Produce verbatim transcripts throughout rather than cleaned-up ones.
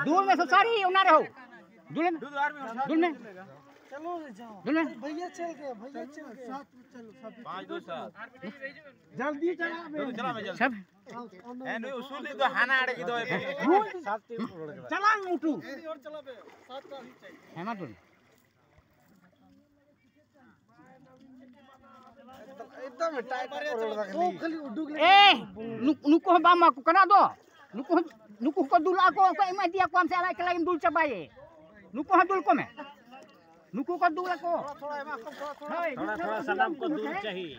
ᱫᱩᱞ ᱢᱮ ᱥᱚᱥᱟᱨᱤ ᱚᱱᱟ ᱨᱮᱦᱚᱸ᱾ ᱫᱩᱞ ᱢᱮ᱾ ᱫᱩᱞ ᱢᱮ᱾ ᱫᱩᱞ ᱢᱮ᱾ ᱵᱷᱟᱭᱭᱟ ᱪᱮᱞ ᱜᱮ, ᱵᱷᱟᱭᱭᱟ ᱪᱮᱞ ᱜᱮ᱾ ᱡᱚᱞᱫᱤ ᱪᱟᱞᱟᱜ ᱢᱮ᱾ ᱥᱟᱵ᱾ ᱦᱮᱸ, ᱱᱩᱭ ᱩᱥᱩᱞᱤᱡ ᱫᱚ ᱦᱟᱱᱟ ᱟᱲᱮ ᱜᱮ ᱫᱚᱦᱚᱭ ᱯᱮ᱾ ᱪᱟᱞᱟᱜ ᱢᱩᱴᱩ᱾ ᱦᱮᱸ, ᱢᱟ ᱫᱩᱞ᱾ ᱮᱠᱫᱚᱢ ᱮᱴᱟᱜ ᱮᱴᱟᱜ ᱠᱚ ᱨᱚᱲ ᱮᱫᱟ ᱠᱷᱟᱹᱞᱤ᱾ ᱮ, ᱱᱩᱠ-, ᱱᱩᱠᱩ ᱦᱚᱸ ᱵᱟᱢ ᱮᱢᱟ ᱠᱚ ᱠᱟᱱᱟ ᱟᱫᱚ᱾ ᱱᱩᱠᱩ ᱦᱚᱸ, ᱱᱩᱠᱩ ᱦᱚᱸᱠᱚ ᱫᱩᱞᱟᱜ ᱟᱠᱚ, ᱚᱠᱚᱭ ᱮᱢᱟ ᱤᱫᱤᱭᱟᱠᱚ ᱟᱢ ᱥᱮ ᱟᱞᱟᱭ ᱠᱟᱞᱟᱭ ᱮᱢ ᱫᱩᱞ ᱪᱟᱵᱟᱭᱮ᱾ ᱱᱩᱠᱩ ᱦᱚᱸ ᱫᱩᱞ ᱠᱚᱢᱮ᱾ ᱱᱩᱠᱩ ᱠᱚ ᱫᱩᱞ ᱟᱠᱚ᱾ ᱦᱳᱭ, ᱛᱷᱚᱲᱟ, ᱱᱩᱠᱩ ᱛᱷᱚᱲᱟ ᱦᱚᱸ ᱥᱟᱱᱟᱢ ᱠᱚ ᱫᱩᱞ ᱦᱮᱸ᱾ ᱪᱟᱹᱦᱤ᱾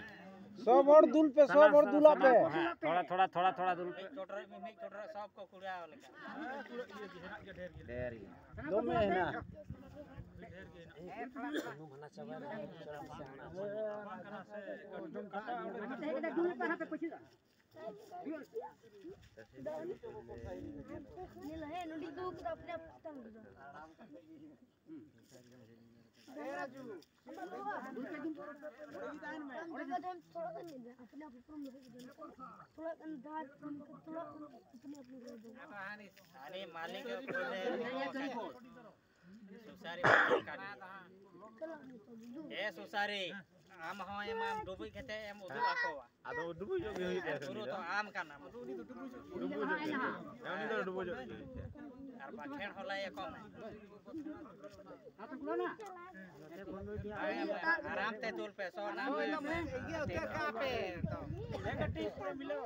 ᱥᱚᱵ ᱦᱚᱲ ᱫᱩᱞ ᱯᱮ, ᱥᱚᱵ ᱦᱚᱲ ᱫᱩᱞᱟᱜ ᱯᱮ᱾ ᱥᱟᱱᱟᱢ ᱠᱚ, ᱦᱮᱸ, ᱛᱷᱚᱲᱟ, ᱛᱷᱚᱲᱟ, ᱛᱷᱚᱲᱟ, ᱛᱷᱚᱲᱟ ᱫᱩᱞ ᱯᱮ᱾ ᱢᱤᱫ ᱪᱚᱴ ᱨᱮ, ᱢᱤᱫ ᱪᱚᱴ ᱨᱮ ᱥᱚᱵ ᱠᱚ ᱠᱩᱲᱟᱹᱣ ᱞᱮᱠᱟ᱾ ᱰᱷᱮᱨ ᱜᱮ᱾ ᱫᱚᱢᱮ ᱦᱮᱱᱟᱜ᱾ ᱧᱮᱞ ᱦᱮᱸ, ᱱᱚᱰᱮ ᱫᱚᱦᱚ ᱠᱟᱫᱟ, ᱟᱯᱱᱮ ᱟᱯ ᱛᱟᱢ ᱠᱟᱫᱟ᱾ ᱦᱮᱸ, ᱨᱟᱡᱩ᱾ ᱚᱸᱰᱮ ᱜᱮ ᱛᱟᱦᱮᱱ ᱢᱮ᱾ ᱟᱢ ᱵᱟᱵᱟ ᱫᱚ ᱛᱷᱚᱲᱟ ᱜᱟᱱ ᱧᱤᱫᱟᱹ, ᱟᱯᱱᱮ ᱟᱯ ᱩᱯᱨᱩᱢ ᱫᱚᱦᱚ ᱠᱟᱫᱟ᱾ ᱛᱷᱚᱲᱟ ᱜᱟᱱ ᱫᱟᱜ, ᱛᱷᱚᱲᱟ ᱜᱟᱱ ᱟᱯᱱᱮ ᱟᱯ ᱧᱤᱫᱟᱹ ᱫᱚ᱾ ᱟᱨᱮ ᱢᱟᱹᱞᱤᱠ ᱠᱚ ᱥᱩᱥᱟᱨᱤ ᱠᱟᱱ᱾ ᱪᱟᱞᱟᱜ ᱢᱮ ᱛᱚᱵᱮ, ᱫᱩ᱾ ᱮ ᱥᱩᱥᱟᱨᱤ, ᱟᱢ ᱦᱚᱸ ᱮᱢᱟᱢ ᱰᱩᱵᱩᱡ ᱠᱟᱛᱮ ᱮᱢ ᱩᱫᱩᱜ ᱟᱠᱚᱣᱟ᱾ ᱟᱫᱚ ᱰᱩᱵᱩᱡᱚᱜ ᱜᱮ ᱦᱩᱭᱩᱜ ᱛᱟᱭᱟ ᱩᱱᱤ ᱫᱚ᱾ ᱟᱢ ᱠᱟᱱᱟᱢ᱾ ᱰᱩᱵᱩᱡᱚᱜ ᱜᱮ ᱦᱩᱭᱩᱜ ᱛᱟᱭᱟ᱾ ᱦᱮᱸ, ᱩᱱᱤ ᱫᱚ ᱰᱩᱵᱩᱡᱚᱜ ᱜᱮ ᱦᱩᱭᱩᱜ ᱛᱟᱭᱟ᱾ ᱟᱨ ᱵᱟᱠᱷᱮᱲ ᱦᱚᱸ ᱞᱟᱹᱭ ᱟᱠᱚ ᱢᱮ᱾ ᱟᱨᱟᱢ ᱛᱮ ᱫᱩᱞ ᱯᱮ, ᱥᱚ ᱱᱟᱢ ᱯᱮ᱾ ᱠᱟᱹᱴᱤᱡ ᱯᱩᱨᱟᱹ ᱢᱤᱞᱟᱹᱣ᱾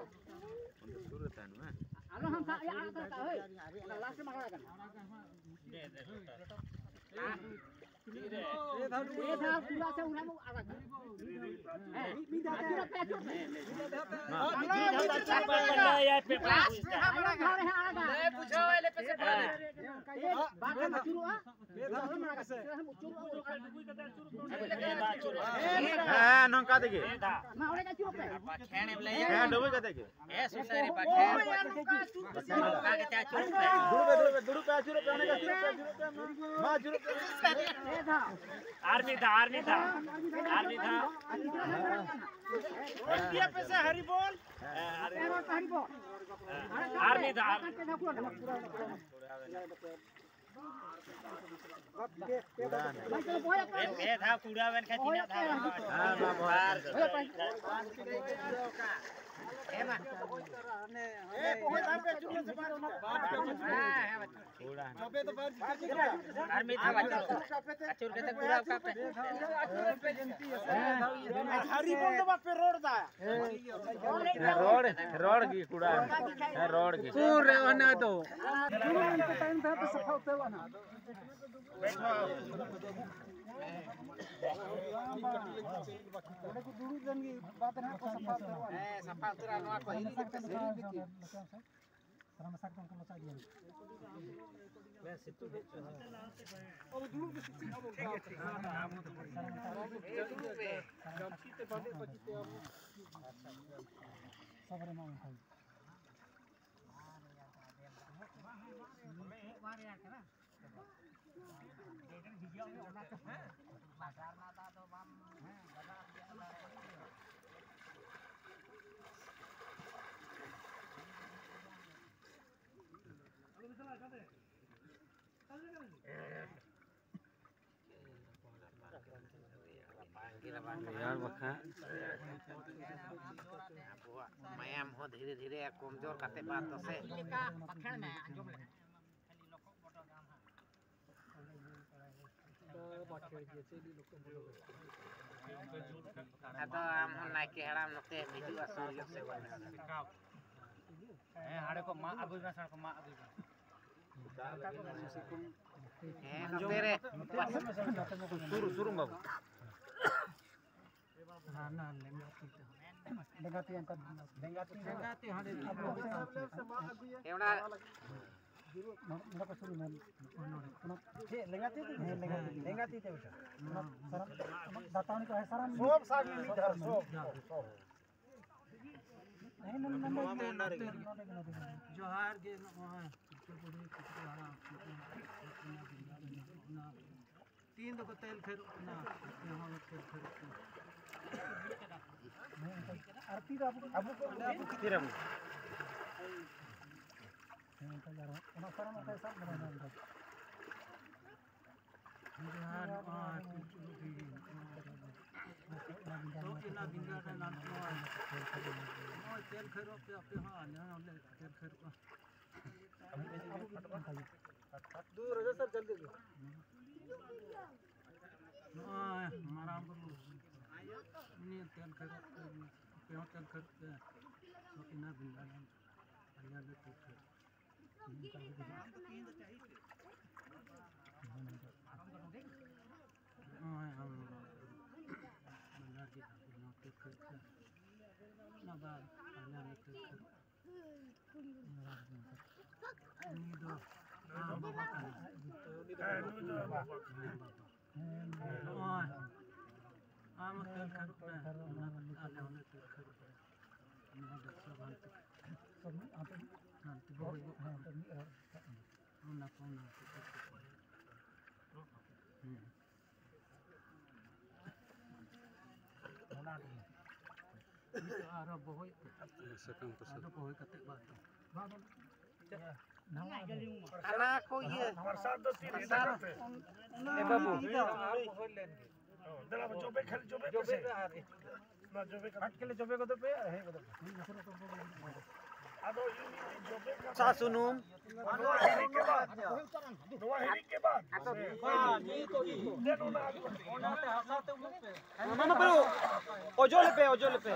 ᱚᱸᱰᱮ ᱥᱩᱨ ᱨᱮ ᱛᱟᱦᱮᱱ ᱢᱮ᱾ ᱟᱞᱚ ᱦᱟᱱᱛᱮ ᱟᱲᱟᱜ ᱠᱟᱜ ᱦᱳᱭ᱾ ᱚᱱᱟ ᱞᱟᱥᱴ ᱨᱮᱢ ᱟᱲᱟᱜ ᱠᱟᱱᱟ᱾ ᱮ ᱫᱷᱟᱣ ᱯᱩᱨᱟ ᱥᱮ ᱩᱱᱟᱹᱜ ᱟᱲᱟᱜᱟ᱾ ᱦᱮᱸ, ᱢᱤᱫ ᱫᱷᱟᱣ ᱛᱮ ᱟᱹᱪᱩᱨ ᱯᱮ, ᱟᱹᱪᱩᱨ ᱯᱮ᱾ ᱢᱤᱫ ᱫᱷᱟᱣ ᱛᱮ ᱟᱹᱪᱩᱨ ᱯᱮ᱾ ᱞᱟᱥᱴ ᱨᱮ ᱦᱟᱸᱜ ᱟᱲᱟᱜᱟ᱾ ᱞᱟᱥᱴ ᱨᱮ ᱦᱟᱸᱜ ᱟᱲᱟᱜᱟ᱾ ᱵᱟᱠᱷᱟᱱ ᱟᱹᱪᱩᱨᱚᱜᱼᱟ᱾ ᱦᱮᱸ, ᱱᱚᱝᱠᱟ ᱛᱮᱜᱮ᱾ ᱦᱮᱸ, ᱰᱩᱵᱩᱡ ᱠᱟᱛᱮ ᱜᱮ᱾ ᱫᱩᱲᱩᱵ ᱯᱮ, ᱫᱩᱲᱩᱵ ᱯᱮ, ᱫᱩᱲᱩᱵ ᱯᱮ, ᱟᱹᱪᱩᱨᱚᱜ ᱯᱮ, ᱚᱸᱰᱮ ᱜᱮ ᱟᱹᱪᱩᱨᱚᱜ ᱯᱮ, ᱟᱹᱪᱩᱨᱚᱜ ᱯᱮ᱾ ᱢᱟ, ᱟᱹᱪᱩᱨᱚᱜ ᱯᱮ᱾ ᱟᱨ ᱢᱤᱫ ᱫᱷᱟᱣ, ᱟᱨ ᱢᱤᱫ ᱫᱷᱟᱣ, ᱟᱨ ᱢᱤᱫ ᱫᱷᱟᱣ᱾ ᱦᱮᱸ, ᱟᱨ ᱢᱤᱫ ᱫᱷᱟᱣ᱾ ᱯᱮ, ᱯᱮ ᱫᱷᱟᱣ ᱠᱩᱲᱟᱹᱣ ᱮᱱ ᱠᱷᱟᱱ ᱛᱤᱱᱟᱹᱜ ᱫᱷᱟᱣ? ᱵᱟᱨ᱾ ᱦᱮᱸ, ᱢᱟ, ᱵᱚᱦᱚᱜ ᱨᱮ᱾ ᱦᱮᱸ, ᱢᱟ᱾ ᱟᱨ ᱢᱤᱫ ᱫᱷᱟᱣ ᱟᱹᱪᱩᱨ᱾ ᱟᱹᱪᱩᱨ ᱠᱟᱛᱮ ᱠᱩᱲᱟᱹᱣ ᱠᱟᱜ ᱯᱮ᱾ ᱦᱟᱹᱨᱤ ᱵᱚᱞ ᱫᱚ ᱵᱟᱯᱮ ᱨᱚᱲ ᱫᱟ᱾ ᱦᱮᱸ, ᱨᱚᱲ, ᱨᱚᱲ ᱜᱮ ᱠᱚᱲᱟ᱾ ᱦᱮᱸ, ᱨᱚᱲ ᱜᱮ᱾ ᱥᱩᱨ ᱨᱮ ᱚᱱᱟ ᱫᱚ᱾ ᱛᱟᱭᱚᱢ ᱛᱮ ᱦᱟᱸᱜ ᱯᱮ ᱥᱟᱯᱷᱟ ᱩᱛᱟᱹᱨᱚᱜᱼᱟ ᱱᱟᱦᱟᱜ᱾ ᱚᱸᱰᱮ ᱠᱚ ᱫᱩᱲᱩᱵ ᱞᱮᱱ ᱜᱮ, ᱵᱟᱫᱽ ᱨᱮ ᱦᱟᱸᱜ ᱠᱚ ᱥᱟᱯᱷᱟ ᱩᱛᱟᱹᱨᱚᱜᱼᱟ ᱱᱟᱦᱟᱜ᱾ ᱦᱮᱸ, ᱥᱟᱯᱷᱟ ᱩᱛᱟᱹᱨᱟ ᱱᱚᱣᱟ ᱠᱚ ᱦᱤᱨᱤ ᱠᱟᱛᱮ ᱥᱮ ᱦᱤᱨᱤ ᱠᱟᱛᱮ᱾ ᱥᱟᱱᱟᱢ ᱢᱮᱥᱟ ᱠᱟᱛᱮ ᱚᱱᱠᱟ ᱞᱚᱪᱟ ᱤᱫᱤᱭᱟ᱾ ᱥᱟᱵ ᱨᱮ ᱢᱟ ᱚᱱᱠᱟ ᱜᱮ᱾ ᱨᱮᱭᱟᱲ ᱵᱟᱠᱷᱟᱡ᱾ ᱟᱵᱚᱣᱟᱜ ᱢᱟᱭᱟᱢ ᱦᱚᱸ ᱫᱷᱤᱨᱮ ᱫᱷᱤᱨᱮ ᱠᱚᱢᱡᱳᱨ ᱠᱟᱛᱮ ᱵᱟᱫ ᱫᱚ ᱥᱮ᱾ ᱟᱫᱚ ᱟᱢ ᱦᱚᱸ ᱱᱟᱭᱠᱮ ᱦᱟᱲᱟᱢ ᱱᱚᱛᱮ ᱦᱤᱡᱩᱜᱼᱟ, ᱥᱩᱨ ᱧᱚᱜ ᱥᱮ ᱵᱟᱝ? ᱦᱮᱸ, ᱦᱟᱸᱰᱮ ᱠᱚ ᱢᱟᱜ ᱟᱹᱜᱩᱭ ᱢᱮ, ᱦᱟᱸᱰᱮ ᱠᱚ ᱢᱟᱜ ᱟᱹᱜᱩᱭ ᱢᱮ᱾ ᱦᱮᱸ, ᱱᱚᱛᱮ ᱨᱮ᱾ ᱥᱩᱨ, ᱥᱩᱨᱩᱜ ᱵᱟᱹᱵᱩ᱾ ᱦᱟᱱᱟ ᱞᱮᱸᱜᱟ ᱛᱤ ᱛᱮ᱾ ᱞᱮᱸᱜᱟ ᱛᱤ ᱚᱱᱠᱟ᱾ ᱞᱮᱸᱜᱟ ᱛᱤ, ᱞᱮᱸᱜᱟ ᱛᱤ ᱦᱟᱸᱰᱮ᱾ ᱦᱮᱸ, ᱚᱱᱟ ᱱᱚᱰᱮ ᱠᱚ ᱥᱩᱨᱩᱭ ᱢᱮ᱾ ᱪᱮᱫ ᱞᱮᱸᱜᱟ ᱛᱤ ᱛᱮ? ᱦᱮᱸ, ᱞᱮᱸᱜᱟ ᱛᱤ, ᱞᱮᱸᱜᱟ ᱛᱤ ᱛᱮ ᱵᱮᱴᱟ᱾ ᱚᱱᱟ ᱥᱟᱨᱟᱢ, ᱫᱟᱛᱟᱱᱤ ᱠᱚ, ᱦᱮᱸ, ᱥᱟᱨᱟᱢ᱾ ᱥᱚᱵ ᱥᱟᱵ ᱢᱮ ᱢᱤᱫ ᱫᱷᱟᱣ, ᱥᱚᱵ, ᱥᱚᱵ, ᱥᱚᱵ᱾ ᱦᱮᱸ, ᱱᱚᱰᱮ, ᱱᱚᱰᱮ, ᱱᱚᱣᱟ ᱢᱟ ᱚᱱᱟ ᱨᱮᱜᱮ᱾ ᱱᱚᱰᱮ, ᱱᱚᱰᱮ, ᱱᱚᱰᱮ᱾ ᱡᱚᱦᱟᱨ ᱜᱮ, ᱱᱚᱜᱼᱚᱭ ᱯᱤᱴᱷᱟᱹ ᱯᱩᱰᱷᱤ, ᱯᱤᱴᱷᱟᱹ ᱦᱟᱲᱟᱢ, ᱚᱱᱟ ᱛᱤᱦᱤᱧ ᱫᱚᱠᱚ ᱛᱮᱞ ᱯᱷᱮᱨᱚᱜ ᱠᱟᱱᱟ, ᱟᱯᱮ ᱦᱚᱸ ᱛᱮᱞ ᱯᱷᱮᱨᱚᱜ ᱠᱟᱱᱟ᱾ ᱟᱨ ᱛᱤ ᱫᱚ ᱟᱵᱚ ᱠᱚ, ᱟᱵᱚ ᱠᱚ ᱛᱤᱨᱮᱢ? ᱦᱮᱸ, ᱚᱱᱠᱟ ᱜᱮ ᱟᱨᱦᱚᱸ ᱚᱱᱟ ᱥᱟᱨᱟ ᱢᱟ ᱚᱱᱠᱟ ᱥᱟᱵ ᱵᱟᱲᱟᱭ ᱢᱮ ᱚᱱᱠᱟ᱾ ᱡᱚᱦᱟᱨ, ᱱᱚᱜᱼᱚᱭ ᱯᱤᱞᱪᱩ ᱵᱩᱰᱷᱤ, ᱱᱚᱜᱼᱚᱭ ᱵᱮᱸᱜᱟᱲ ᱨᱮ ᱱᱚᱜᱼᱚᱭ ᱛᱮᱞ ᱠᱷᱟᱹᱨᱚᱜ ᱯᱮ ᱟᱯᱮ ᱦᱚᱸ, ᱟᱞᱮ ᱦᱚᱸ ᱞᱮ ᱛᱮᱞ ᱠᱷᱟᱹᱨᱚᱜᱼᱟ᱾ ᱟᱵᱚ ᱜᱮ ᱚᱱᱠᱟ ᱜᱮ᱾ ᱫᱩ ᱨᱟᱡᱟ ᱥᱟᱨ ᱡᱚᱞᱫᱤ ᱫᱩ᱾ ᱱᱚᱜᱼᱚᱭ ᱢᱟᱨᱟᱝ ᱵᱩᱨᱩ, ᱩᱱᱤ ᱛᱮᱞ ᱠᱷᱟᱹᱨᱚᱜ ᱯᱮ, ᱟᱯᱮ ᱦᱚᱸ ᱛᱮᱞ ᱠᱷᱟᱹᱨᱚᱜ ᱯᱮ᱾ ᱥᱚᱠᱤᱱᱟ ᱵᱮᱸᱜᱟᱲ, ᱟᱞᱮ ᱦᱚᱸ ᱞᱮ ᱛᱮᱞ ᱠᱷᱟᱹᱨᱚᱜᱼᱟ᱾ ᱱᱚᱜᱼᱚᱭ ᱟᱢ ᱵᱟᱡᱟᱨ ᱜᱮ ᱟᱨ ᱱᱚᱛᱮ ᱠᱷᱚᱡ ᱫᱚ ᱚᱱᱟ ᱫᱚ ᱟᱞᱮ ᱱᱚᱛᱮ ᱠᱷᱚᱡ ᱩᱱᱤ ᱫᱚ ᱟᱢ ᱵᱟᱵᱟ ᱠᱟᱱᱟᱭ᱾ ᱦᱮᱸ, ᱱᱩᱭ ᱫᱚ ᱵᱟᱵᱟ᱾ ᱦᱮᱸ, ᱵᱟᱵᱟ᱾ ᱱᱚᱜᱼᱚᱭ ᱟᱢ ᱛᱮᱞ ᱠᱷᱟᱹᱨᱚᱜ ᱯᱮ, ᱟᱞᱮ ᱦᱚᱸᱞᱮ ᱛᱮᱞ ᱠᱷᱟᱹᱨᱚᱜ ᱯᱮ᱾ ᱱᱚᱣᱟ ᱵᱮᱵᱽᱥᱟ ᱵᱟᱝ ᱛᱮ᱾ ᱦᱟᱱᱛᱮ ᱵᱚᱦᱚᱜ ᱦᱮᱸ, ᱦᱟᱱᱛᱮ ᱢᱤᱫ ᱦᱚᱲ ᱥᱟᱵ ᱢᱮ᱾ ᱚᱱᱟ ᱠᱚ, ᱚᱱᱟ ᱠᱚ᱾ ᱦᱩᱸ᱾ ᱚᱱᱟ ᱠᱚ᱾ ᱱᱤᱛᱚᱜ ᱟᱨᱦᱚᱸ ᱵᱚᱦᱚᱭ ᱯᱮ᱾ ᱥᱟᱠᱟᱢ ᱠᱚ ᱥᱟᱵ᱾ ᱟᱫᱚ ᱵᱚᱦᱚᱭ ᱠᱟᱛᱮ ᱵᱟᱫ ᱫᱚ᱾ ᱵᱟᱝ, ᱵᱟᱝ᱾ ᱦᱟᱱᱟ ᱠᱚ ᱤᱭᱟᱹ᱾ ᱯᱨᱚᱥᱟᱫ ᱫᱚ ᱛᱤᱨᱮ ᱫᱟᱠᱟ ᱯᱮ? ᱮ ᱵᱟᱹᱵᱩ᱾ ᱚ, ᱫᱮᱞᱟ ᱵᱚ, ᱡᱚᱵᱮ ᱠᱷᱟᱹᱞᱤ ᱡᱚᱵᱮ ᱯᱮ ᱥᱮ? ᱚᱱᱟ ᱡᱚᱵᱮ ᱠᱟᱛᱮ᱾ ᱟᱴ ᱠᱤᱞᱳ ᱡᱚᱵᱮ ᱠᱚᱫᱚ ᱯᱮ ᱦᱮᱡ ᱜᱚᱫᱚᱜ ᱯᱮ᱾ ᱟᱫᱚ ᱤᱧ ᱡᱚᱵᱮ ᱠᱟᱛᱮ᱾ ᱥᱟ ᱥᱩᱱᱩᱢ᱾ ᱱᱚᱣᱟ ᱦᱤᱨᱤᱡ ᱜᱮ ᱵᱟᱝ᱾ ᱱᱚᱣᱟ ᱦᱤᱨᱤᱡ ᱜᱮ ᱵᱟᱝ᱾ ᱫᱮᱱ ᱚᱱᱟ ᱟᱹᱜᱩ ᱠᱟᱛᱮ᱾ ᱚᱱᱟ ᱢᱟ ᱵᱟᱹᱱᱩᱜ᱾ ᱚᱡᱚᱜ ᱞᱮᱯᱮ, ᱚᱡᱚᱜ ᱞᱮᱯᱮ᱾